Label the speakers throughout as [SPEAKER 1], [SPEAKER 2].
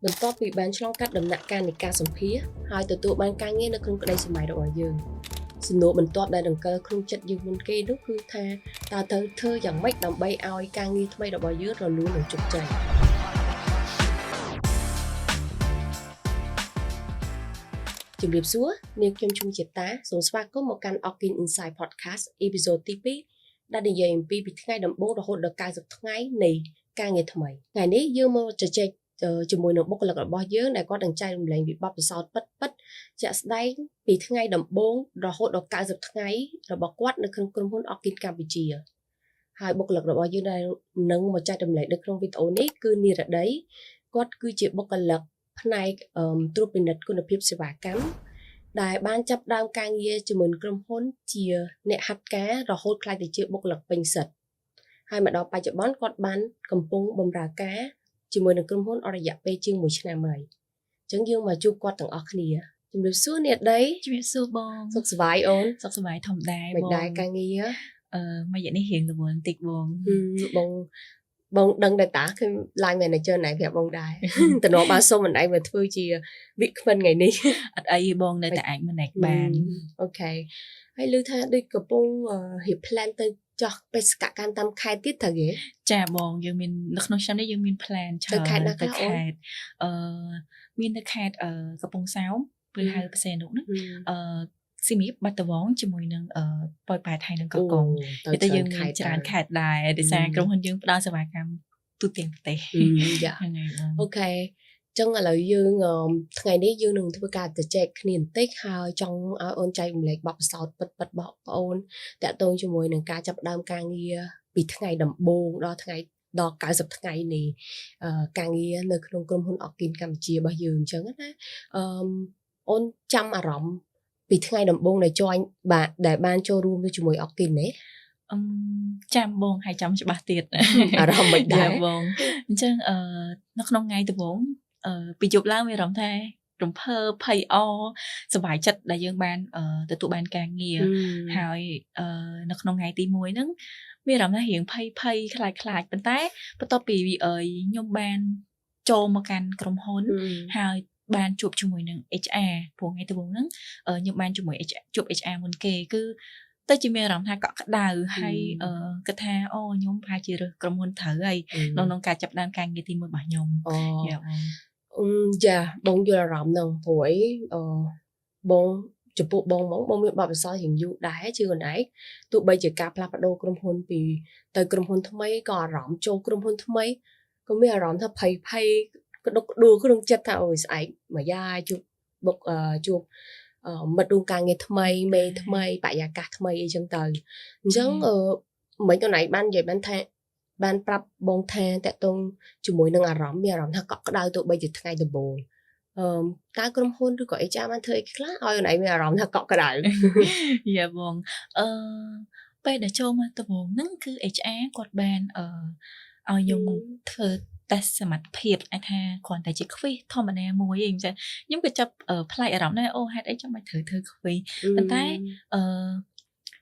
[SPEAKER 1] បន្ទាប់ពីបានឆ្លងកាត់ដំណាក់កាលនៃការសម្ភាសន៍ហើយទទួលបានការងារនៅក្នុងក្តីស្រមៃរបស់យើងសំណួរបន្ទាប់ដែលរង្កិលក្នុងចិត្តយើងមុនគេនោះគឺថាតើត្រូវធ្វើយ៉ាងម៉េចដើម្បីឲ្យការងារថ្មីរបស់យើងរលូននិងជោគជ័យជំរាបសួរនាងខ្ញុំឈុំជាតាសូមស្វាគមន៍មកកាន់ Orkin Insight Podcast episode ទី2ដែលនិយាយអំពីពីថ្ងៃដំបូងរហូតដល់90ថ្ងៃនៃការងារថ្មីថ្ងៃនេះយើងមកជជែកជាមួយនឹងបុគ្គលិករបស់យើងដែលគាត់នឹងចែករំលែកពីបទពិសោធន៍ពិតៗជាក់ស្ដែងពីថ្ងៃដំបូងរហូតដល់90ថ្ងៃរបស់គាត់នៅក្នុងក្រុមហ៊ុន Orkin កម្ពុជាហើយបុគ្គលិករបស់យើងដែលនឹងមកចែករំលែកនៅក្នុងវីដេអូនេះគឺនិរដីគាត់គឺជាបុគ្គលិកផ្នែកត្រួតពិនិត្យគុណភាពសេវាកម្មដែលបានចាប់ផ្ដើមការងារជាមួយក្រុមហ៊ុនជាអ្នកហាត់ការរហូតក្លាយទៅជាបុគ្គលិកពេញសិទ្ធិហើយមកដល់បច្ចុប្បន្នគាត់បានកំពុងបម្រើការជាមួយនឹងក្រុមហ៊ុនអស់រយៈពេលជាង1ឆ្នាំហើយអញ្ចឹងយើងមកជួបគាត់ទាំងអស់គ្នាជំរាបសួរអ្នកដី
[SPEAKER 2] ជំរាបសួរបង
[SPEAKER 1] សុខសប្បាយអូន
[SPEAKER 2] សុខសប្បាយធម្មតា
[SPEAKER 1] មិនដែរការងារ
[SPEAKER 2] អឺមួយរយៈនេះរៀងរវល់បន្តិចបង
[SPEAKER 1] បងបងដឹងដែរតាគឺ line manager ណៃប្រាប់បងដែរតំណបានសុំម្នាក់មកធ្វើជាវិក្កាមថ្ងៃនេះ
[SPEAKER 2] អត់អីបងនៅតែអាច manage បាន
[SPEAKER 1] Okay ហើយឮថាដូចកំពុងរៀប plan ទៅចោះបេសកកម្មតាមខេត្តទៀតត្រូវទេ
[SPEAKER 2] ចាបងយើងមាននៅក្នុងឆ្នាំនេះយើងមាន plan
[SPEAKER 1] ច្រើនទៅខេត្តណា
[SPEAKER 2] ទៅខេត្តអឺមាននៅខេត្តអឺកំពង់សោមពេលហៅផ្សេងនោះអឺសៀមរាបបាត់ដំបងជាមួយនឹងអឺប៉ោយប៉ែតហើយនឹងកោះកុងទៅយើងមានច្រើនខេត្តដែរដោយសារក្រុមហ៊ុនយើងផ្ដល់សេវាកម្មទូទាំងប្រទេស
[SPEAKER 1] យ៉ាហ្នឹងហើយបង okay ចឹងឥឡូវយើងថ្ងៃនេះយើងនឹងធ្វើការជជែកគ្នាបន្តិចហើយចង់ឲ្យអូនចែករំលែកបទពិសោធន៍ពិតៗរបស់បងអូនតាក់ទងជាមួយនឹងការចាប់ផ្ដើមការងារពីថ្ងៃដំបូងដល់ថ្ងៃដល់90ថ្ងៃនៃការងារនៅក្នុងក្រុមហ៊ុន Orkin កម្ពុជារបស់យើងអញ្ចឹងណាអឺអូនចាំអារម្មណ៍ពីថ្ងៃដំបូងដែល join បាទដែលបានចូលរួមទៅជាមួយ Orkin ទេ
[SPEAKER 2] អឺចាំបងហើយចាំច្បាស់ទៀត
[SPEAKER 1] អារម្មណ៍មិនដែរ
[SPEAKER 2] បងអញ្ចឹងអឺនៅក្នុងថ្ងៃដំបូងអឺពីយប់ឡើងមានអារម្មណ៍ថារំភើបភ័យអសប្បាយចិត្តដែលយើងបានទទួលបានការងារហើយនៅក្នុងថ្ងៃទី1ហ្នឹងមានអារម្មណ៍ថារៀងភ័យភ័យខ្លាចខ្លាចប៉ុន្តែបន្ទាប់ពីខ្ញុំបានចូលមកកាន់ក្រុមហ៊ុនហើយបានជួបជាមួយនឹង HR ព្រោះថ្ងៃដំបូងហ្នឹងខ្ញុំបានជាមួយ HR ជួប HR មុនគេគឺទៅជាមានអារម្មណ៍ថាកក់ក្ដៅហើយគិតថាអូខ្ញុំប្រហែលជារើសក្រុមហ៊ុនត្រូវហើយក្នុងការចាប់ផ្ដើមការងារទី1របស់ខ្ញុំ
[SPEAKER 1] អូយ៉ាបងយល់អារម្មណ៍ហ្នឹងព្រោះអីអឺបងចំពោះបងហ្មងបងមានបទពិសោធន៍រៀងយូរដែរជាងខ្លួនឯងទោះបីជាការផ្លាស់ប្ដូរក្រុមហ៊ុនពីទៅក្រុមហ៊ុនថ្មីក៏អារម្មណ៍ចូលក្រុមហ៊ុនថ្មីក៏មានអារម្មណ៍ថាភ័យភ័យក្តុកក្តួលក្នុងចិត្តថាអូយស្អែកមួយយ៉ាជួបបុកជួបមិត្តរួមការងារថ្មីមេថ្មីបរិយាកាសថ្មីអីចឹងទៅអញ្ចឹងអឺមិនខ្លួនឯងបាននិយាយបានថាបានប្រាប់បងថាតកតងជាមួយនឹងអារម្មណ៍មានអារម្មណ៍ថាកក់ក្ដៅទោះបីជាថ្ងៃដំបូងអឺតើក្រុមហ៊ុនឬក៏ HR បានធ្វើអីខ្លះឲ្យខ្លួនឯងមានអារម្មណ៍ថាកក់ក្ដៅ
[SPEAKER 2] យ៉ាបងអឺពេលដែលចូលមកដំបូងហ្នឹងគឺ HR គាត់បានអឺឲ្យខ្ញុំធ្វើតេស្តសមត្ថភាពអាចថាគ្រាន់តែជា quiz ធម្មតាមួយឯងចឹងខ្ញុំក៏ចាប់ប្លែកអារម្មណ៍ដែរអូហេតុអីចាំបាច់ត្រូវធ្វើ quiz ប៉ុន្តែអឺ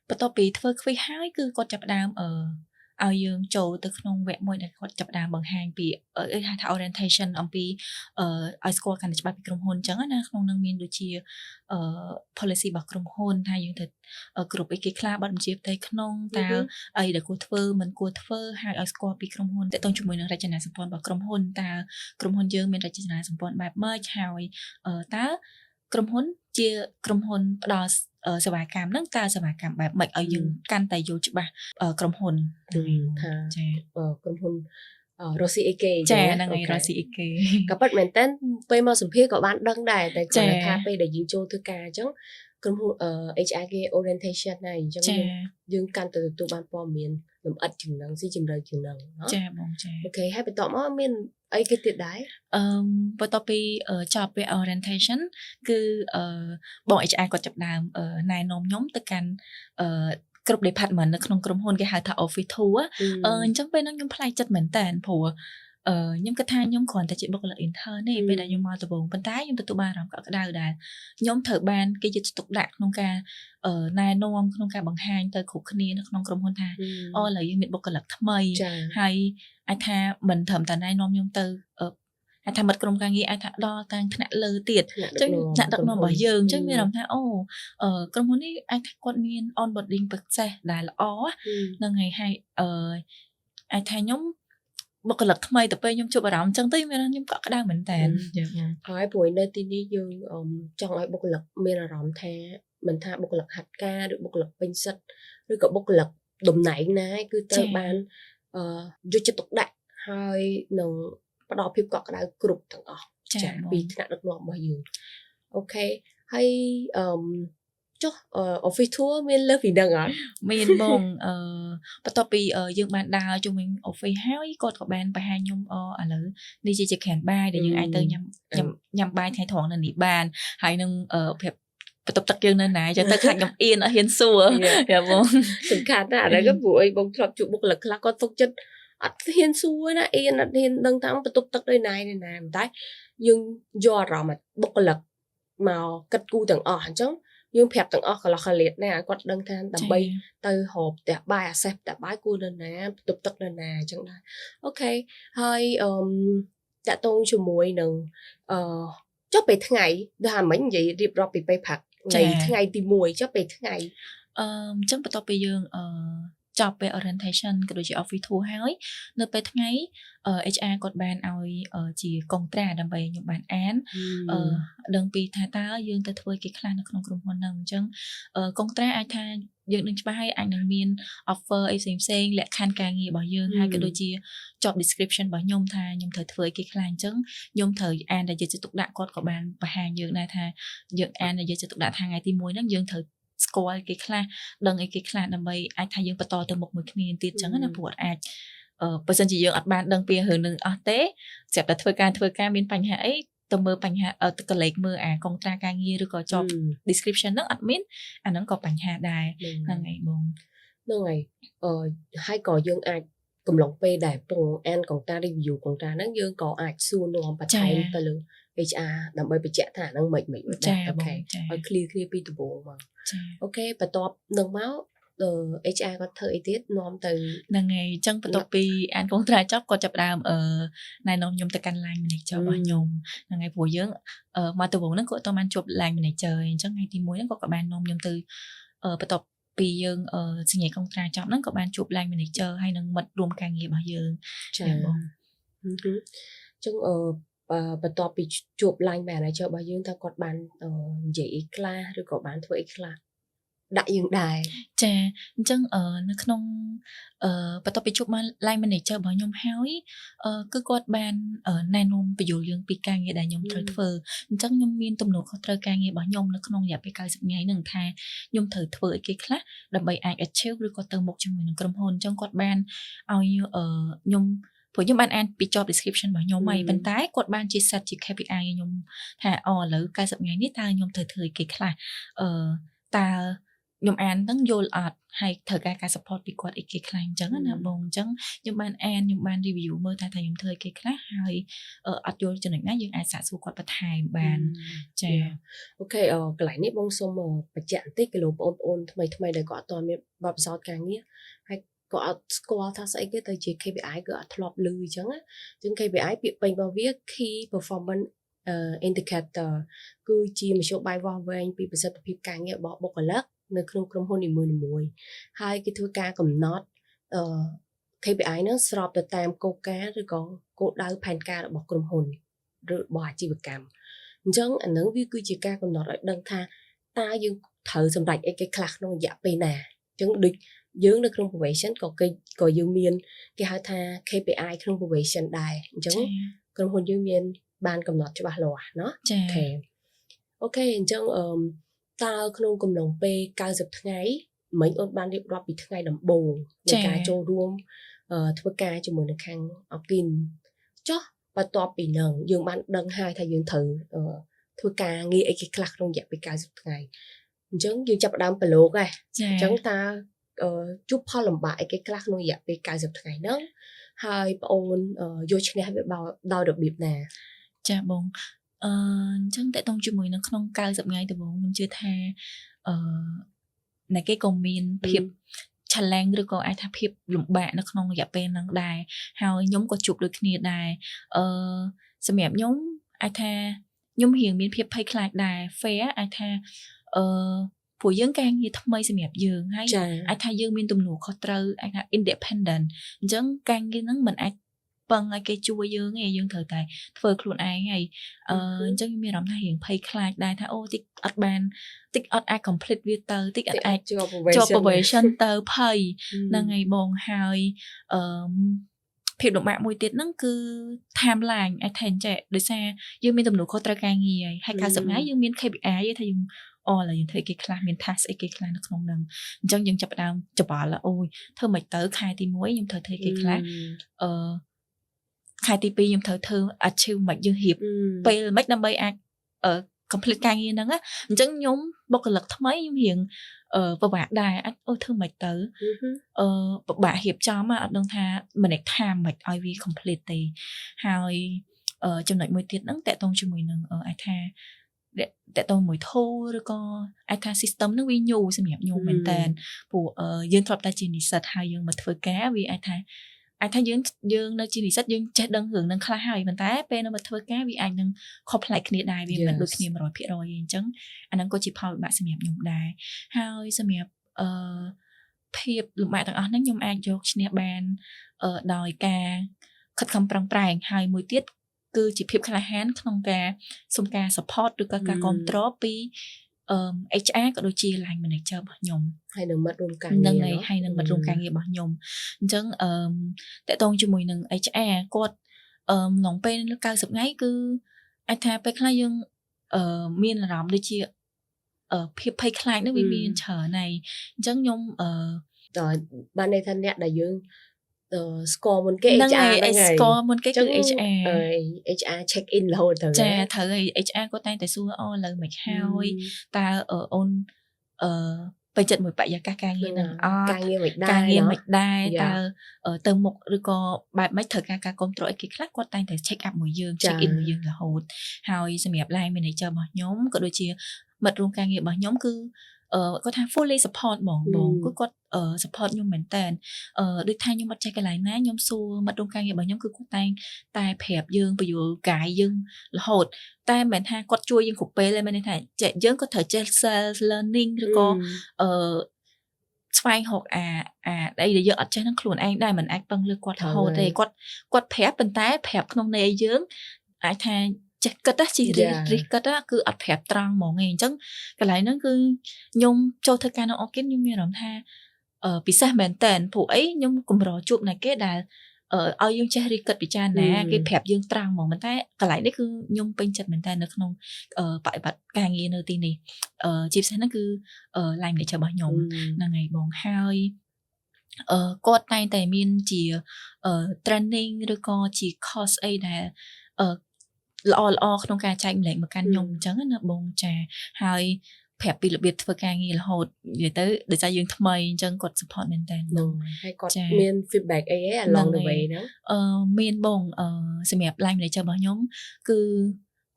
[SPEAKER 2] បន្ទាប់ពីធ្វើ quiz ហើយគឺគាត់ចាប់ផ្ដើមអឺឲ្យយើងចូលទៅក្នុងវគ្គមួយដែលគាត់ចាប់ផ្ដើមបង្ហាញពីអីហៅថា orientation អំពីអឺឲ្យស្គាល់កាន់តែច្បាស់ពីក្រុមហ៊ុនអញ្ចឹងណាក្នុងនឹងមានដូចជាអឺ policy របស់ក្រុមហ៊ុនថាយើងត្រូវគ្រប់អីគេខ្លះបទបញ្ជាផ្ទៃក្នុងតើអីដែលគួរធ្វើមិនគួរធ្វើហើយឲ្យស្គាល់ពីក្រុមហ៊ុនតើតងជាមួយនឹងរចនាសម្ព័ន្ធរបស់ក្រុមហ៊ុនតើក្រុមហ៊ុនយើងមានរចនាសម្ព័ន្ធបែបម៉េចហើយតើក្រុមហ៊ុនជាក្រុមហ៊ុនផ្ដល់សេវាកម្មហ្នឹងតើសេវាកម្មបែបម៉េចឲ្យយើងកាន់តែយល់ច្បាស់ក្រុមហ៊ុន
[SPEAKER 1] ថាចាក្រុមហ៊ុនរស់ស៊ីអីគេ
[SPEAKER 2] ចាហ្នឹងហើយរស់ស៊ីអីគេ
[SPEAKER 1] ក៏ពិតមែនតើពេលមកសម្ភាសក៏បានដឹងដែរតែគាត់ថាពេលដែលយើងចូលធ្វើការអញ្ចឹងក្រុមហ៊ុន HR គេ orientation ហើយអញ្ចឹងយើងកាន់តែទទួលបានព័ត៌មានលម្អិតជាងហ្នឹងស៊ីជម្រៅជាងហ្នឹង
[SPEAKER 2] ចាបងចា
[SPEAKER 1] Okay ហើយបន្ទាប់មកមានអីគេទៀតដែរ
[SPEAKER 2] អឺបន្ទាប់ពីចប់ពេល orientation គឺអឺបង HR គាត់ចាប់ដើមណែនាំខ្ញុំទៅកាន់អឺគ្រប់ department នៅក្នុងក្រុមហ៊ុនគេហៅថា office tour អឺអញ្ចឹងពេលហ្នឹងខ្ញុំប្លែកចិត្តមែនតើព្រោះអឺខ្ញុំគិតថាខ្ញុំគ្រាន់តែជាបុគ្គលិក intern ទេពេលដែលខ្ញុំមកដំបូងប៉ុន្តែខ្ញុំទទួលបានអារម្មណ៍កក់ក្ដៅដែរខ្ញុំត្រូវបានគេយកចិត្តទុកដាក់ក្នុងការណែនាំក្នុងការបង្ហាញទៅគ្រប់គ្នានៅក្នុងក្រុមហ៊ុនថាអូឥឡូវយើងមានបុគ្គលិកថ្មីហើយអាចថាមិនត្រឹមតែណែនាំខ្ញុំទៅ អាចថាមិត្តក្រុមការងារអាចថាដល់តាំងថ្នាក់លើទៀត
[SPEAKER 1] ថ្នាក់
[SPEAKER 2] អញ្ចឹងថ្នាក់ដឹកនាំរបស់យើងអញ្ចឹងមានអារម្មណ៍ថាអូក្រុមហ៊ុននេះអាចថាគាត់មាន onboarding process ដែលល្អហ្នឹងហើយហើយអាចថាខ្ញុំបុគ្គលិកថ្មីទៅពេលខ្ញុំជួបអារម្មណ៍អញ្ចឹងទៅមានខ្ញុំកក់ក្ដៅមែនតើចាបង
[SPEAKER 1] ហើយព្រោះនៅទីនេះយើងចង់ឲ្យបុគ្គលិកមានអារម្មណ៍ថាមិនថាបុគ្គលិកហាត់ការឬបុគ្គលិកពេញសិទ្ធឬក៏បុគ្គលិកតំណែងណាគឺត្រូវបានយកចិត្តទុកដាក់ហើយនឹងផ្ដល់ភាពកក់ក្ដៅគ្រប់ទាំងអស់
[SPEAKER 2] ចា
[SPEAKER 1] ពីថ្នាក់ដឹកនាំរបស់យើង okay ហើយអឺចុះ office tour មានលើសពីនឹងអត់
[SPEAKER 2] មានបងបន្ទាប់ពីយើងបានដើរជុំវិញ office ហើយគាត់ក៏បានបង្ហាញខ្ញុំអឥឡូវនេះជាជាក្រានបាយដែលយើងអាចទៅញ៉ាំញ៉ាំញ៉ាំបាយថ្ងៃត្រង់នៅនេះបានហើយនឹងប្រាប់បន្ទប់ទឹកយើងនៅណាចឹងទៅខ្លាចខ្ញុំអៀនអត់ហ៊ានសួរចាបង
[SPEAKER 1] សំខាន់ណាស់អាហ្នឹងក៏ព្រោះអីបងធ្លាប់ជួបបុគ្គលិកខ្លះគាត់ទុកចិត្តអត់ហ៊ានសួរណាអៀនអត់ហ៊ានដឹងថាបន្ទប់ទឹកនៅណានៅណាតែយើងយកអារម្មណ៍បុគ្គលិកមកគិតគូរទាំងអស់អញ្ចឹងយើងប្រាប់ទាំងអស់កន្លោះកលៀតណាគាត់ដឹងថាដើម្បីទៅរកផ្ទះបាយអាសេសផ្ទះបាយគួរនៅណាបន្ទប់ទឹកនៅណាអញ្ចឹងដែរ okay ហើយអឺតាក់ទងជាមួយនឹងចុះពេលថ្ងៃដូចថាមិញនិយាយរៀបរាប់ពីពេលព្រឹកនៃថ្ងៃទី1ចុះពេលថ្ងៃ
[SPEAKER 2] អញ្ចឹងបន្ទាប់ពីយើងចប់ពេល orientation ក៏ដូចជា office tour ហើយនៅពេលថ្ងៃ HR គាត់បានឲ្យជាកុងត្រាដើម្បីខ្ញុំបានអានដឹងពីថាតើយើងទៅធ្វើគេខ្លះនៅក្នុងក្រុមហ៊ុនហ្នឹងអញ្ចឹងកុងត្រាអាចថាយើងនឹងច្បាស់ហើយអាចនឹងមាន offer អីផ្សេងផ្សេងលក្ខខណ្ឌការងាររបស់យើងហើយក៏ដូចជា job description របស់ខ្ញុំថាខ្ញុំត្រូវធ្វើអីគេខ្លះអញ្ចឹងខ្ញុំត្រូវអានដែលយកចិត្តទុកដាក់គាត់ក៏បានបង្ហាញយើងដែរថាយើងអានដែលយកចិត្តទុកដាក់ថាថ្ងៃទី1ហ្នឹងយើងត្រូវស្គាល់គេខ្លះដឹងអីគេខ្លះដើម្បីអាចថាយើងបន្តទៅមុខមួយគ្នាទៀតអញ្ចឹងណាព្រោះអាចបើសិនជាយើងអត់បានដឹងពីរឿងនឹងអស់ទេស្រាប់តែធ្វើការធ្វើការមានបញ្ហាអីទៅមើលបញ្ហាទៅកលេចមើលអាកុងត្រាការងារឬក៏ job description ហ្នឹងអត់មានអាហ្នឹងក៏បញ្ហាដែរហ្នឹងហើយបង
[SPEAKER 1] ហ្នឹងហើយហើយក៏យើងអាចកំឡុងពេលដែលពងអានកុងត្រា review កុងត្រាហ្នឹងយើងក៏អាចសួរនាំបន្ថែមទៅលើ HR ដើម្បីបញ្ជាក់ថាហ្នឹងមិនមិន
[SPEAKER 2] ចា
[SPEAKER 1] okay ឲ្យ clear គ្នាពីដំបូងមក
[SPEAKER 2] ចា
[SPEAKER 1] okay បន្ទាប់នឹងមក HR គាត់ធ្វើអីទៀតនាំទៅ
[SPEAKER 2] ហ្នឹងហើយអញ្ចឹងបន្ទាប់ពីអានកុងត្រាចប់គាត់ចាប់ផ្ដើមណែនាំខ្ញុំទៅកាន់ line manager របស់ខ្ញុំហ្នឹងហើយព្រោះយើងមកដំបូងហ្នឹងគាត់អត់បានជួប line manager អញ្ចឹងថ្ងៃទី1ហ្នឹងគាត់ក៏បាននាំខ្ញុំទៅបន្ទាប់ពីយើងសញ្ញាកុងត្រាចប់ហ្នឹងក៏បានជួប line manager ហើយនឹងមិត្តរួមការងាររបស់យើង
[SPEAKER 1] ចាបងអញ្ចឹងបន្ទាប់ពីជួប line manager របស់យើងតើគាត់បាននិយាយអីខ្លះឬក៏បានធ្វើអីខ្លះដាក់យើងដែរ
[SPEAKER 2] ចាអញ្ចឹងនៅក្នុងបន្ទាប់ពីជួប line manager របស់ខ្ញុំហើយគឺគាត់បានណែនាំពន្យល់យើងពីការងារដែលខ្ញុំត្រូវធ្វើអញ្ចឹងខ្ញុំមានទំនួលខុសត្រូវការងាររបស់ខ្ញុំនៅក្នុងរយៈពេល90ថ្ងៃហ្នឹងថាខ្ញុំត្រូវធ្វើអីគេខ្លះដើម្បីអាច achieve ឬក៏ទៅមុខជាមួយនឹងក្រុមហ៊ុនអញ្ចឹងគាត់បានឲ្យខ្ញុំព្រោះខ្ញុំបានអានពី job description របស់ខ្ញុំហើយប៉ុន្តែគាត់បានជា set ជា KPI ខ្ញុំថាអូឥឡូវ90ថ្ងៃនេះតើខ្ញុំត្រូវធ្វើអីគេខ្លះតើខ្ញុំអានហ្នឹងយល់អត់ហើយត្រូវការការ support ពីគាត់អីគេខ្លះអញ្ចឹងណាបងអញ្ចឹងខ្ញុំបានអានខ្ញុំបាន review មើលថាថាខ្ញុំធ្វើអីគេខ្លះហើយអត់យល់ចំណុចណាយើងអាចសាកសួរគាត់បន្ថែមបានចា
[SPEAKER 1] okay កន្លែងនេះបងសូមបញ្ជាក់បន្តិចគីឡូបងប្អូនថ្មីថ្មីដែលគាត់អត់ទាន់មានបទពិសោធន៍ការងារហើយក៏អត់ស្គាល់ថាស្អីគេទៅជា KPI គឺអត់ធ្លាប់ឮអញ្ចឹងណាអញ្ចឹង KPI ពាក្យពេញរបស់វា Key Performance Indicator គឺជាមធ្យោបាយវាស់វែងពីប្រសិទ្ធភាពការងាររបស់បុគ្គលិកនៅក្នុងក្រុមហ៊ុននីមួយៗហើយគេធ្វើការកំណត់KPI ហ្នឹងស្របទៅតាមគោលការណ៍ឬក៏គោលដៅផែនការរបស់ក្រុមហ៊ុនឬរបស់អាជីវកម្មអញ្ចឹងអានឹងវាគឺជាការកំណត់ឲ្យដឹងថាតើយើងត្រូវសម្រេចអីគេខ្លះក្នុងរយៈពេលណាអញ្ចឹងដូចយើងនៅក្នុង probation ក៏គេក៏យើងមានគេហៅថា KPI ក្នុង probation ដែរអញ្ចឹងក្រុមហ៊ុនយើងមានបានកំណត់ច្បាស់លាស់ណោះ
[SPEAKER 2] ចា
[SPEAKER 1] okay okay អញ្ចឹងអឺតើក្នុងកំឡុងពេល90ថ្ងៃមិញអូនបានរៀបរាប់ពីថ្ងៃដំបូងនៃការចូលរួមធ្វើការជាមួយនឹងខាងអគិនចុះបន្ទាប់ពីនឹងយើងបានដឹងហើយថាយើងត្រូវធ្វើការងារអីគេខ្លះក្នុងរយៈពេល90ថ្ងៃអញ្ចឹងយើងចាប់ផ្ដើមប្រឡូកហ៎អញ្ចឹងតើជួបផលលំបាកអីគេខ្លះក្នុងរយៈពេល90ថ្ងៃហ្នឹងហើយប្អូនយកឈ្នះវាដោយរបៀបណា
[SPEAKER 2] ចាបងអញ្ចឹងតកតងជាមួយនឹងក្នុង90ថ្ងៃដំបូងខ្ញុំជឿថាអ្នកគេក៏មានភាព challenge ឬក៏អាចថាភាពលំបាកនៅក្នុងរយៈពេលហ្នឹងដែរហើយខ្ញុំក៏ជួបដូចគ្នាដែរអឺ សម្រាប់ខ្ញុំអាចថាខ្ញុំរៀងមានភាពភ័យខ្លាចដែរ fear អាចថាព្រោះយើងការងារថ្មីសម្រាប់យើងហើយ
[SPEAKER 1] ចា
[SPEAKER 2] អាចថាយើងមានទំនួលខុសត្រូវអាចថា independent អញ្ចឹងការងារហ្នឹងមិនអាចពឹងឲ្យគេជួយយើងទេយើងត្រូវតែធ្វើខ្លួនឯងហើយអញ្ចឹងខ្ញុំមានអារម្មណ៍ថារៀងភ័យខ្លាចដែរថាអូតិចអត់បានតិចអត់អាច complete វាទៅតិចអត់អាច
[SPEAKER 1] ជាប់
[SPEAKER 2] ជាប់
[SPEAKER 1] probation
[SPEAKER 2] probation ទៅភ័យហ្នឹងហើយបងហើយអឺភាពលំបាកមួយទៀតហ្នឹងគឺ timeline អាចថាអញ្ចេះដោយសារយើងមានទំនួលខុសត្រូវការងារហើយ90ថ្ងៃយើងមាន KPI ឯងថាយើងអូឥឡូវយើងធ្វើអីគេខ្លះមាន task អីគេខ្លះនៅក្នុងហ្នឹងអញ្ចឹងយើងចាប់ផ្ដើមច្បល់អូយធ្វើមិនទៅខែទី1ខ្ញុំត្រូវធ្វើអីគេខ្លះខែទី2ខ្ញុំត្រូវធ្វើ achieve មិនយើងរៀបពេលមិនដើម្បីអាចcomplete ការងារហ្នឹងណាអញ្ចឹងខ្ញុំបុគ្គលិកថ្មីខ្ញុំរៀងពិបាកដែរអាចអូធ្វើមិនទៅពិបាករៀបចំអត់ដឹងថា manage time មិនឲ្យវា complete ទេហើយចំណុចមួយទៀតហ្នឹងតកតងជាមួយនឹងអាចថាតកតងមួយ tool ឬក៏អាចថា system ហ្នឹងវា new សម្រាប់ខ្ញុំមែនតើព្រោះយើងធ្លាប់តែជានិស្សិតហើយយើងមកធ្វើការវាអាចថាយើងនៅជានិស្សិតយើងចេះដឹងរឿងហ្នឹងខ្លះហើយប៉ុន្តែពេលនៅមកធ្វើការវាអាចនឹងខុសប្លែកគ្នាដែរវាមិនដូចគ្នា100%ទេអញ្ចឹងអាហ្នឹងក៏ជាផលវិបាកសម្រាប់ខ្ញុំដែរហើយសម្រាប់ភាពលំបាកទាំងអស់ហ្នឹងខ្ញុំអាចយកឈ្នះបានដោយការខិតខំប្រឹងប្រែងហើយមួយទៀតគឺជាភាពក្លាហានក្នុងការសុំការ support ឬក៏ការគ្រប់គ្រងពីHR ក៏ដូចជា line manager របស់ខ្ញុំ
[SPEAKER 1] ហើយនឹងមិត្តរួមការងារ
[SPEAKER 2] ហ្នឹងហើយហើយនឹងមិត្តរួមការងាររបស់ខ្ញុំអញ្ចឹងតកតងជាមួយនឹង HR គាត់ក្នុងពេល90ថ្ងៃគឺអាចថាពេលខ្លះយើងមានអារម្មណ៍ដូចជាភាពភ័យខ្លាចហ្នឹងវាមានច្រើនហើយអញ្ចឹងខ្ញុំ
[SPEAKER 1] តើបានន័យថាអ្នកដែលយើងស្គាល់មុនគេ HR
[SPEAKER 2] ហ្នឹងហើយស្គាល់មុនគេគឺ HR
[SPEAKER 1] HR check in រហូតទៅ
[SPEAKER 2] ចាត្រូវហើយ HR គាត់តែងតែសួរអូឥឡូវមិនហើយតើអូនពេញចិត្តមួយបរិយាកាសការងារនឹងអត់
[SPEAKER 1] ការងារមិនដែរ
[SPEAKER 2] ការងារមិនដែរតើទៅមុខឬក៏បែបម៉េចត្រូវការការគ្រប់គ្រងអីគេខ្លះគាត់តែងតែ check up មួយយើង check in មួយយើងរហូតហើយសម្រាប់ line manager របស់ខ្ញុំក៏ដូចជាមិត្តរួមការងាររបស់ខ្ញុំគឺគាត់ថា fully support ហ្មងបងគឺគាត់ support ខ្ញុំមែនតើដូចថាខ្ញុំអត់ចេះកន្លែងណាខ្ញុំសួរមិត្តរួមការងាររបស់ខ្ញុំគឺគាត់តែងតែប្រាប់យើងពន្យល់កាយយើងរហូតតែមិនមែនថាគាត់ជួយយើងគ្រប់ពេលទេមានន័យថាចេះយើងក៏ត្រូវចេះ self learning ឬក៏ស្វែងរកអាអីដែលយើងអត់ចេះនឹងខ្លួនឯងដែរមិនអាចពឹងលើគាត់រហូតទេគាត់គាត់ប្រាប់ប៉ុន្តែប្រាប់ក្នុងន័យឲ្យយើងអាចថាចេះគិតណាជិះរិះគិតណាគឺអត់ប្រាប់ត្រង់ហ្មងឯងអញ្ចឹងកន្លែងហ្នឹងគឺខ្ញុំចូលធ្វើការនៅអូគិនខ្ញុំមានអារម្មណ៍ថាពិសេសមែនតើព្រោះអីខ្ញុំកម្រជួបណាគេដែលឲ្យយើងចេះរិះគិតពិចារណាគេប្រាប់យើងត្រង់ហ្មងប៉ុន្តែកន្លែងនេះគឺខ្ញុំពេញចិត្តមែនតើនៅក្នុងបប្រតិបត្តិការងារនៅទីនេះជាពិសេសហ្នឹងគឺ line manager របស់ខ្ញុំហ្នឹងហើយបងហើយគាត់តែងតែមានជា training ឬក៏ជា course អីដែលល្អល្អក្នុងការចែកម្លែកមកកាន់ខ្ញុំអញ្ចឹងណាបងចាហើយប្រាប់ពីរបៀបធ្វើការងាររហូតនិយាយទៅដោយសារយើងថ្មីអញ្ចឹងគាត់ support មែនតើ
[SPEAKER 1] ហ្នឹងហើយគាត់មាន feedback អីហ៎ along the way ហ្នឹង
[SPEAKER 2] មានបងសម្រាប់ line manager របស់ខ្ញុំគឺ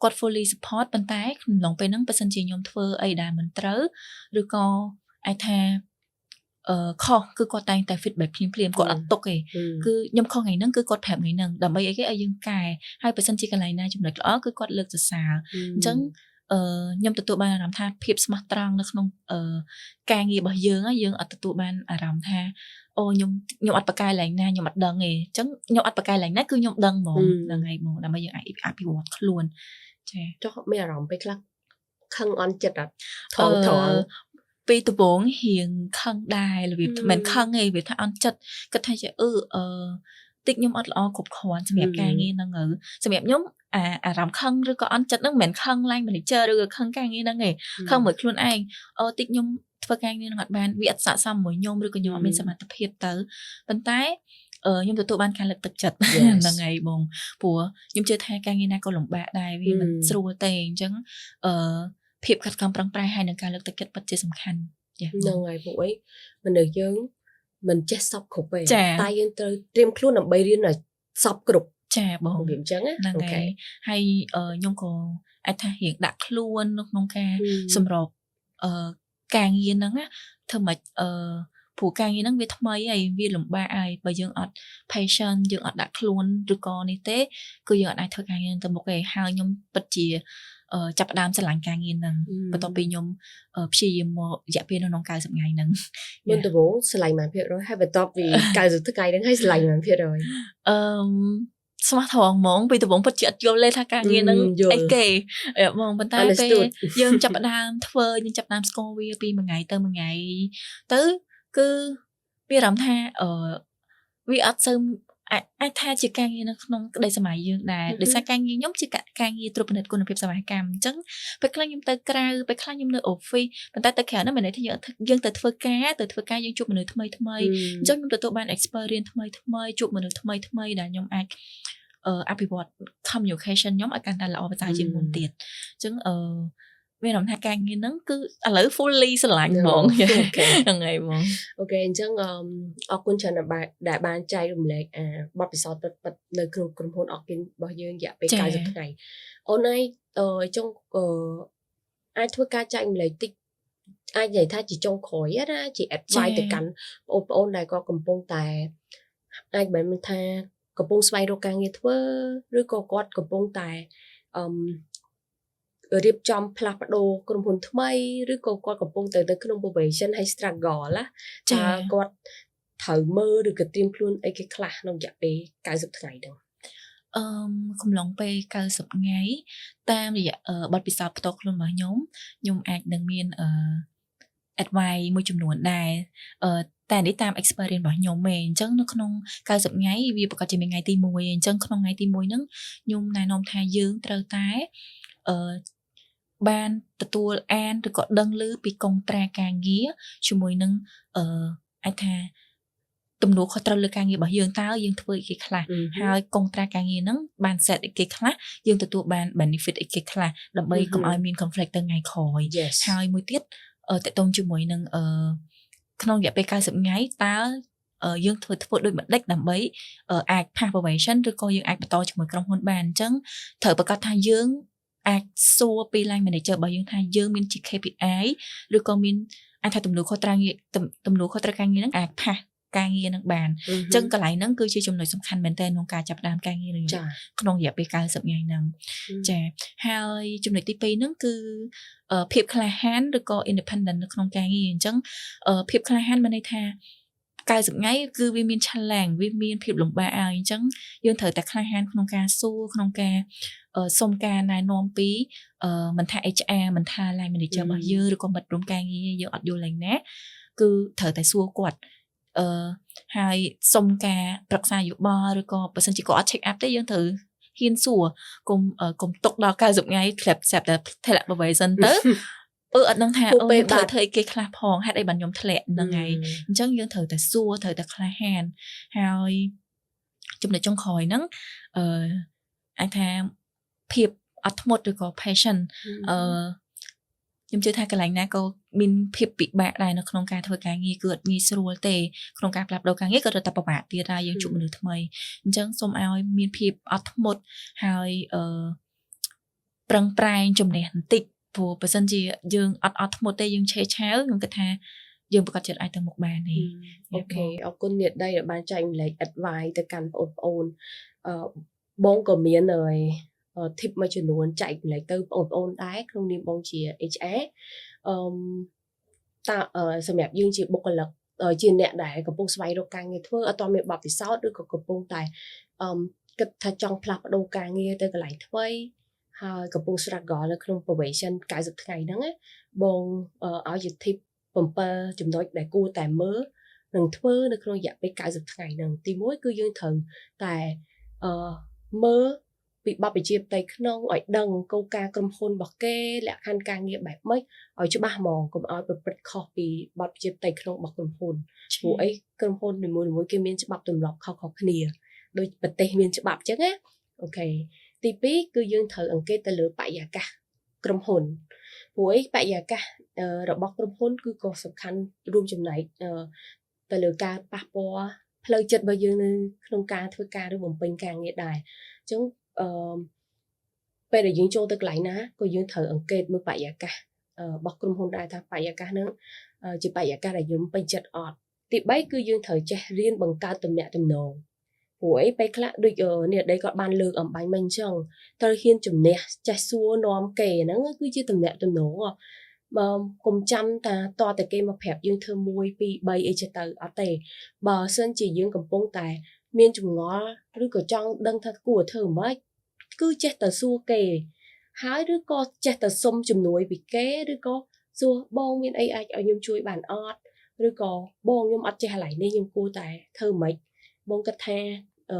[SPEAKER 2] គាត់ fully support ប៉ុន្តែក្នុងឡុងពេលហ្នឹងបើសិនជាខ្ញុំធ្វើអីដែលមិនត្រូវឬក៏អាចថាខុសគឺគាត់តែងតែ feedback ភ្លាមភ្លាមគាត់អត់ទុកទេគឺខ្ញុំខុសថ្ងៃហ្នឹងគឺគាត់ប្រាប់ថ្ងៃហ្នឹងដើម្បីអីគេឲ្យយើងកែហើយបើសិនជាកន្លែងណាចំណុចល្អគឺគាត់លើកសរសើរអញ្ចឹងខ្ញុំទទួលបានអារម្មណ៍ថាភាពស្មោះត្រង់នៅក្នុងការងាររបស់យើងយើងអត់ទទួលបានអារម្មណ៍ថាអូខ្ញុំអត់ប្រកែកឡើងណាខ្ញុំអត់ដឹងទេអញ្ចឹងខ្ញុំអត់ប្រកែកឡើងណាគឺខ្ញុំដឹងហ្មងហ្នឹងហើយហ្មងដើម្បីយើងអាចអភិវឌ្ឍខ្លួនចា
[SPEAKER 1] ចុះមានអារម្មណ៍ពេលខ្លះខឹងអន់ចិត្តអត់ថងថង
[SPEAKER 2] ពីដំបូងរៀងខឹងដែររបៀបមិនខឹងទេវាថាអន់ចិត្តគិតថាជាអឺតិចខ្ញុំអត់ល្អគ្រប់គ្រាន់សម្រាប់ការងារហ្នឹងទៅសម្រាប់ខ្ញុំអាអារម្មណ៍ខឹងឬក៏អន់ចិត្តហ្នឹងមិនមែនខឹង line manager ឬក៏ខឹងការងារហ្នឹងទេខឹងមួយខ្លួនឯងអូតិចខ្ញុំធ្វើការងារហ្នឹងអត់បានវាអត់ស័ក្តិសមមួយខ្ញុំឬក៏ខ្ញុំអត់មានសមត្ថភាពទៅប៉ុន្តែខ្ញុំទទួលបានការលើកទឹកចិត្តហ្នឹងហើយបងព្រោះខ្ញុំជឿថាការងារណាក៏លំបាកដែរវាមិនស្រួលទេអញ្ចឹងអឺភាពខិតខំប្រឹងប្រែងហើយនឹងការលើកទឹកចិត្តពិតជាសំខាន់
[SPEAKER 1] ចាហ្នឹងហើយពួកអីមនុស្សយើងមិនចេះសពគ្រប់ទេតែយើងត្រូវត្រៀមខ្លួនដើម្បីរៀនឲ្យសពគ្រប់
[SPEAKER 2] ចាបង
[SPEAKER 1] វាអញ្ចឹងណា
[SPEAKER 2] ហ្នឹងហើយហើយខ្ញុំក៏អាចថារៀងដាក់ខ្លួននៅក្នុងការសម្របការងារហ្នឹងណាធ្វើម៉េច ព្រោះការងារហ្នឹងវាថ្មីហើយវាលំបាកហើយបើយើងអត់ patient យើងអត់ដាក់ខ្លួនឬក៏នេះទេគឺយើងអត់អាចធ្វើការងារហ្នឹងទៅមុខទេហើយខ្ញុំពិតជាចាប់ផ្ដើមស្រឡាញ់ការងារហ្នឹងបន្ទាប់ពីខ្ញុំព្យាយាមមករយៈពេលនៅក្នុង90ថ្ងៃហ្នឹង។
[SPEAKER 1] មុនដំបូងស្រឡាញ់ប៉ុន្មានភាគរយហើយបន្ទាប់ពី90ថ្ងៃហ្នឹងហើយស្រឡាញ់ប៉ុន្មានភាគរយ?
[SPEAKER 2] អឺស្មោះត្រង់ហ្មងពីដំបូងពិតជាអត់យល់ទេថាការងារហ្នឹង
[SPEAKER 1] យល់
[SPEAKER 2] អីគេហ្មងប៉ុន្តែពេល
[SPEAKER 1] Understood.
[SPEAKER 2] យើងចាប់ផ្ដើមធ្វើយើងចាប់ផ្ដើមស្គាល់វាពីមួយថ្ងៃទៅមួយថ្ងៃទៅគឺមានអារម្មណ៍ថាវាអត់សូវអាចថាជាការងារនៅក្នុងក្តីសម័យយើងដែរដោយសារការងារខ្ញុំជាការងារត្រួតពិនិត្យគុណភាពសេវាកម្មអញ្ចឹងពេលខ្លះខ្ញុំទៅក្រៅពេលខ្លះខ្ញុំនៅ office ប៉ុន្តែទៅក្រៅហ្នឹងមិនន័យថាយើងទៅធ្វើការទៅធ្វើការយើងជួបមនុស្សថ្មីថ្មីអញ្ចឹងខ្ញុំទទួលបាន experience ថ្មីថ្មីជួបមនុស្សថ្មីថ្មីដែលខ្ញុំអាចអភិវឌ្ឍ communication ខ្ញុំឲ្យកាន់តែល្អប្រសើរជាងមុនទៀតអញ្ចឹងមានអារម្មណ៍ថាការងារហ្នឹងគឺឥឡូវ fully ស្រឡាញ់ហ្មង ហ្នឹងហើយហ្មង។
[SPEAKER 1] Okay អញ្ចឹងអរគុណច្រើនដែលបានចែករំលែកអាបទពិសោធន៍ពិតៗនៅក្នុងក្រុមហ៊ុន Orkin របស់យើងរយៈពេល90ថ្ងៃអូនឯងចុងអាចធ្វើការចែករំលែកតិចអាចនិយាយថាជាចុងក្រោយណាជា advice ទៅកាន់បងប្អូនដែលគាត់កំពុងតែអាចមិនមែនថាកំពុងស្វែងរកការងារធ្វើឬក៏គាត់កំពុងតែអឺរៀបចំផ្លាស់ប្ដូរក្រុមហ៊ុនថ្មីឬក៏គាត់កំពុងតែនៅក្នុង probation ហើយ struggle ណាតើគាត់ត្រូវមើលឬក៏ត្រៀមខ្លួនអីគេខ្លះក្នុងរយៈពេល90ថ្ងៃហ្នឹង?
[SPEAKER 2] អឺកំឡុងពេល90ថ្ងៃតាមរយៈបទពិសោធន៍ផ្ទាល់ខ្លួនរបស់ខ្ញុំខ្ញុំអាចនឹងមានadvice មួយចំនួនដែរតែនេះតាម experience របស់ខ្ញុំទេអញ្ចឹងនៅក្នុង90ថ្ងៃវាប្រកាសជាមានថ្ងៃទី1អញ្ចឹងក្នុងថ្ងៃទី1ហ្នឹងខ្ញុំណែនាំថាយើងត្រូវតែបានទទួលអានឬក៏ដឹងឮពីកុងត្រាការងារជាមួយនឹងអាចថាទំនួលខុសត្រូវលើការងាររបស់យើងតើយើងធ្វើអីគេខ្លះហើយកុងត្រាការងារហ្នឹងបាន set អីគេខ្លះយើងទទួលបាន benefit អីគេខ្លះដើម្បីកុំឲ្យមាន conflict ទៅថ្ងៃក្រោយហើយមួយទៀតតកតងជាមួយនឹងក្នុងរយៈពេល90ថ្ងៃតើយើងធ្វើធ្វើដូចម្ដេចដើម្បីអាច pass probation ឬក៏យើងអាចបន្តជាមួយក្រុមហ៊ុនបានអញ្ចឹងត្រូវប្រកាសថាយើងអាចសួរពី line manager របស់យើងថាយើងមានជា KPI ឬក៏មានអាចថាទំនួលខុសត្រូវងារទំនួលខុសត្រូវការងារហ្នឹងអាច pass ការងារនឹងបានអញ្ចឹងកន្លែងហ្នឹងគឺជាចំណុចសំខាន់មែនទែនក្នុងការចាប់ផ្ដើមការងារនឹងក្នុងរយៈពេល90ថ្ងៃហ្នឹងចាហើយចំណុចទី2ហ្នឹងគឺភាពក្លាហានឬក៏ independent នៅក្នុងការងារអញ្ចឹងភាពក្លាហានមានន័យថា90ថ្ងៃគឺវាមាន challenge វាមានភាពលំបាកហើយអញ្ចឹងយើងត្រូវតែក្លាហានក្នុងការសួរក្នុងការសុំការណែនាំពីមិនថា HR មិនថា line manager របស់យើងឬក៏មិត្តរួមការងារយើងអត់យល់ឡើងណាគឺត្រូវតែសួរគាត់ហើយសុំការប្រឹក្សាយោបល់ឬក៏បើសិនជាគាត់អត់ check up ទេយើងត្រូវហ៊ានសួរកុំកុំទុកដល់90ថ្ងៃធ្លាប់ស្រាប់តែធ្លាក់ probation ទៅអត់ដឹងថាអូត្រូវធ្វើអីគេខ្លះផងហេតុអីបានខ្ញុំធ្លាក់ហ្នឹងហើយអញ្ចឹងយើងត្រូវតែសួរត្រូវតែក្លាហានហើយចំណុចចុងក្រោយហ្នឹងអាចថាភាពអត់ធ្មត់ឬក៏ passion ខ្ញុំជឿថាកន្លែងណាក៏មានភាពពិបាកដែរនៅក្នុងការធ្វើការងារគឺអត់ងាយស្រួលទេក្នុងការផ្លាស់ប្ដូរការងារក៏រត់តែពិបាកទៀតដែរយើងជួបមនុស្សថ្មីអញ្ចឹងសូមឲ្យមានភាពអត់ធ្មត់ហើយប្រឹងប្រែងជំនះបន្តិចព្រោះបើសិនជាយើងអត់អត់ធ្មត់ទេយើងឆេឆាវខ្ញុំគិតថាយើងប្រកាសចិត្តអាចទៅមុខបានទេ។
[SPEAKER 1] Okay អរគុណនាដីដែលបានចែករំលែក advice ទៅកាន់បងប្អូនបងក៏មានហើយ tip មួយចំនួនចែករំលែកទៅបងប្អូនដែរក្នុងនាមបងជា HR តើសម្រាប់យើងជាបុគ្គលិកជាអ្នកដែលកំពុងស្វែងរកការងារធ្វើអត់ទាន់មានបទពិសោធន៍ឬក៏កំពុងតែគិតថាចង់ផ្លាស់ប្ដូរការងារទៅកន្លែងថ្មីហើយកំពុង struggle នៅក្នុង probation 90ថ្ងៃហ្នឹងណាបងឲ្យជា tip 7ចំណុចដែលគួរតែមើលនិងធ្វើនៅក្នុងរយៈពេល90ថ្ងៃហ្នឹងទី1គឺយើងត្រូវតែមើលពីបទបញ្ជាផ្ទៃក្នុងឲ្យដឹងគោលការណ៍ក្រុមហ៊ុនរបស់គេលក្ខខណ្ឌការងារបែបម៉េចឲ្យច្បាស់ហ្មងកុំឲ្យប្រព្រឹត្តខុសពីបទបញ្ជាផ្ទៃក្នុងរបស់ក្រុមហ៊ុនព្រោះអីក្រុមហ៊ុននីមួយៗគេមានច្បាប់ទម្លាប់ខុសៗគ្នាដូចប្រទេសមានច្បាប់អញ្ចឹងណាOkay ទី2គឺយើងត្រូវអង្កេតទៅលើបរិយាកាសក្រុមហ៊ុនព្រោះអីបរិយាកាសរបស់ក្រុមហ៊ុនគឺក៏សំខាន់រួមចំណែកទៅលើការប៉ះពាល់ផ្លូវចិត្តរបស់យើងនៅក្នុងការធ្វើការឬបំពេញការងារដែរអញ្ចឹងអឺពេលដែលយើងចូលទៅកន្លែងណាក៏យើងត្រូវអង្កេតមើលបរិយាកាសរបស់ក្រុមហ៊ុនដែរថាបរិយាកាសហ្នឹងជាបរិយាកាសដែលយើងពេញចិត្តអត់។ ទី3គឺយើងត្រូវចេះរៀនបង្កើតទំនាក់ទំនងព្រោះអីពេលខ្លះដូចនេះដីគាត់បានលើកអំបញ្ញមិញអញ្ចឹងត្រូវហ៊ានជំនះចេះសួរនាំគេហ្នឹងគឺជាទំនាក់ទំនងបើកុំចាំតាតតែគេមកប្រាប់យើងធ្វើ1 2 3អីចេះទៅអត់ទេបើសិនជាយើងកំពុងតែមានចម្ងល់ឬក៏ចង់ដឹងថាគួរធ្វើម៉េចគឺចេះតែសួរគេហើយឬក៏ចេះតែសុំជំនួយពីគេឬក៏សួរបងមានអីអាចឲ្យខ្ញុំជួយបានអត់ឬក៏បងខ្ញុំអត់ចេះកន្លែងនេះខ្ញុំគួរតែធ្វើម៉េចបងគិតថាអឺ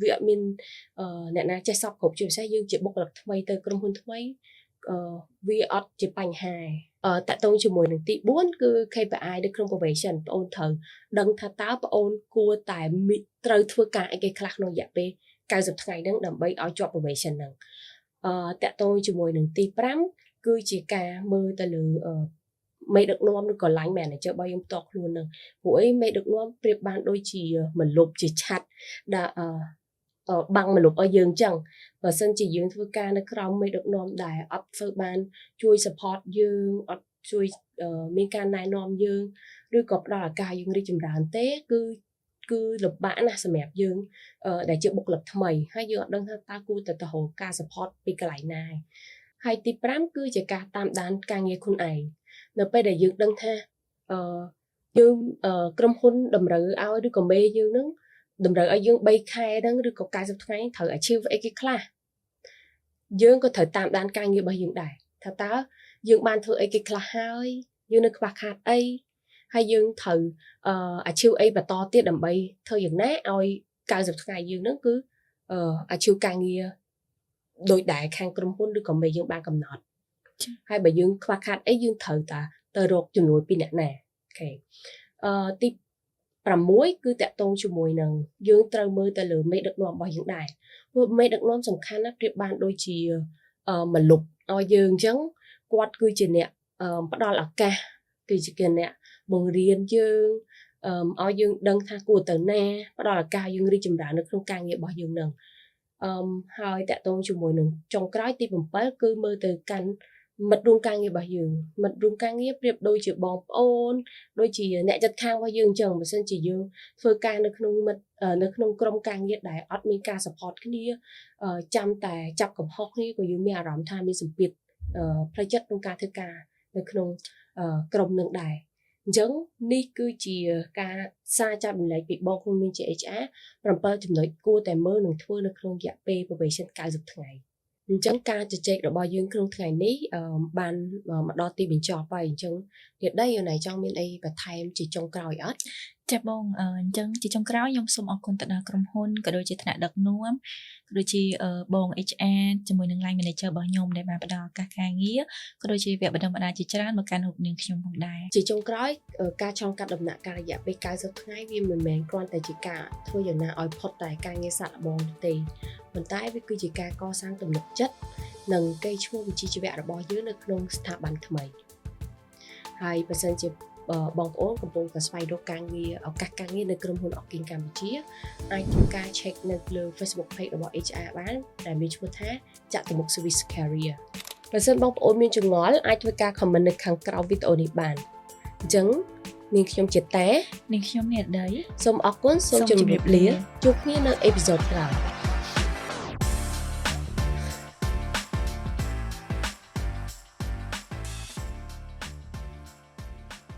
[SPEAKER 1] វាអត់មានអ្នកណាចេះសពគ្រប់ជាពិសេសយើងជាបុគ្គលិកថ្មីទៅក្រុមហ៊ុនថ្មីអឺវាអត់ជាបញ្ហាអឺតាក់ទងជាមួយនឹងទី4គឺ KPI នៅក្នុង probation បងអូនត្រូវដឹងថាតើបងអូនគួរតែត្រូវធ្វើការអីគេខ្លះក្នុងរយៈពេល90ថ្ងៃហ្នឹងដើម្បីឲ្យជាប់ probation ហ្នឹងអឺតាក់ទងជាមួយនឹងទី5គឺជាការមើលទៅលើមេដឹកនាំឬក៏ line manager របស់យើងផ្ទាល់ខ្លួននឹងព្រោះអីមេដឹកនាំប្រៀបបានដូចជាម្លប់ជាឆ័ត្រដែលអឺបាំងម្លប់ឲ្យយើងចឹងបើសិនជាយើងធ្វើការនៅក្រោមមេដឹកនាំដែលអត់ធ្វើបានជួយ support យើងអត់ជួយមានការណែនាំយើងឬក៏ផ្ដល់ឱកាសយើងរីកចម្រើនទេគឺគឺលំបាកណាស់សម្រាប់យើងដែលជាបុគ្គលិកថ្មីហើយយើងអត់ដឹងថាតើគួរតែទៅរកការ support ពីកន្លែងណាហើយទី5គឺជាការតាមដានការងារខ្លួនឯងនៅពេលដែលយើងដឹងថាអឺយើងក្រុមហ៊ុនតម្រូវឲ្យឬក៏មេយើងនឹងតម្រូវឲ្យយើង3ខែហ្នឹងឬក៏90ថ្ងៃត្រូវ achieve អីគេខ្លះយើងក៏ត្រូវតាមដានការងាររបស់យើងដែរថាតើយើងបានធ្វើអីគេខ្លះហើយយើងនៅខ្វះខាតអីហើយយើងត្រូវអឺ achieve អីបន្តទៀតដើម្បីធ្វើយ៉ាងណាឲ្យ90ថ្ងៃយើងហ្នឹងគឺអឺ achieve ការងារដោយដែលខាងក្រុមហ៊ុនឬក៏មេយើងបានកំណត់ហើយបើយើងខ្វះខាតអីយើងត្រូវតាទៅរកជំនួយពីអ្នកណា okay អឺទី6គឺតាក់ទងជាមួយនឹងយើងត្រូវមើលទៅលើមេដឹកនាំរបស់យើងដែរព្រោះមេដឹកនាំសំខាន់ណាស់ប្រៀបបានដូចជាម្លប់ឲ្យយើងអញ្ចឹងគាត់គឺជាអ្នកផ្ដល់ឱកាសគឺជាអ្នកបង្រៀនយើងឲ្យយើងដឹងថាគួរទៅណាផ្ដល់ឱកាសយើងរីកចម្រើននៅក្នុងការងាររបស់យើងនឹងអឺហើយតាក់ទងជាមួយនឹងចុងក្រោយទី7គឺមើលទៅកាន់មិត្តរួមការងាររបស់យើងមិត្តរួមការងារប្រៀបដូចជាបងប្អូនដូចជាអ្នកជិតខាងរបស់យើងអញ្ចឹងបើសិនជាយើងធ្វើការនៅក្នុងមិត្តនៅក្នុងក្រុមការងារដែលអត់មានការ support គ្នាចាំតែចាប់កំហុសគ្នាក៏យើងមានអារម្មណ៍ថាមានសម្ពាធផ្លូវចិត្តក្នុងការធ្វើការនៅក្នុងក្រុមនឹងដែរអញ្ចឹងនេះគឺជាការសារចាប់ចម្លែកពីបងក្នុងនាមជា HR 7ចំណុចគួរតែមើលនិងធ្វើនៅក្នុងរយៈពេល probation 90ថ្ងៃអញ្ចឹងការជជែករបស់យើងក្នុងថ្ងៃនេះបានមកដល់ទីបញ្ចប់ហើយអញ្ចឹងទៀតដីអូនឯងចង់មានអីបន្ថែមជាចុងក្រោយអត់
[SPEAKER 2] ចាបងអញ្ចឹងជាចុងក្រោយខ្ញុំសូមអរគុណទៅដល់ក្រុមហ៊ុនក៏ដូចជាថ្នាក់ដឹកនាំក៏ដូចជាបង HR ជាមួយនឹង line manager របស់ខ្ញុំដែលបានផ្ដល់ឱកាសការងារក៏ដូចជាវគ្គបណ្ដុះបណ្ដាលជាច្រើនមកកាន់រូបនាងខ្ញុំផងដែរ
[SPEAKER 1] ជាចុងក្រោយការឆ្លងកាត់ដំណាក់កាលរយៈពេល90ថ្ងៃវាមិនមែនគ្រាន់តែជាការធ្វើយ៉ាងណាឲ្យផុតតែការងារសាកល្បងទេប៉ុន្តែវាគឺជាការកសាងទំនុកចិត្តនិងកេរ្តិ៍ឈ្មោះវិជ្ជាជីវៈរបស់យើងនៅក្នុងស្ថាប័នថ្មីហើយបើសិនជាបងប្អូនកំពុងតែស្វែងរកការងារឱកាសការងារនៅក្រុមហ៊ុនអកគីងកម្ពុជាអាចធ្វើការ check នៅលើ Facebook page របស់ HR បានដែលមានឈ្មោះថាចតុមុខ Service Career បើសិនបងប្អូនមានចម្ងល់អាចធ្វើការ comment នៅខាងក្រោមវីដេអូនេះបានអញ្ចឹងនាងខ្ញុំជាតា
[SPEAKER 2] នាងខ្ញុំអ្នកដី
[SPEAKER 1] សូមអរគុណសូមជម្រាបលាជួបគ្នានៅepisode ក្រោយ។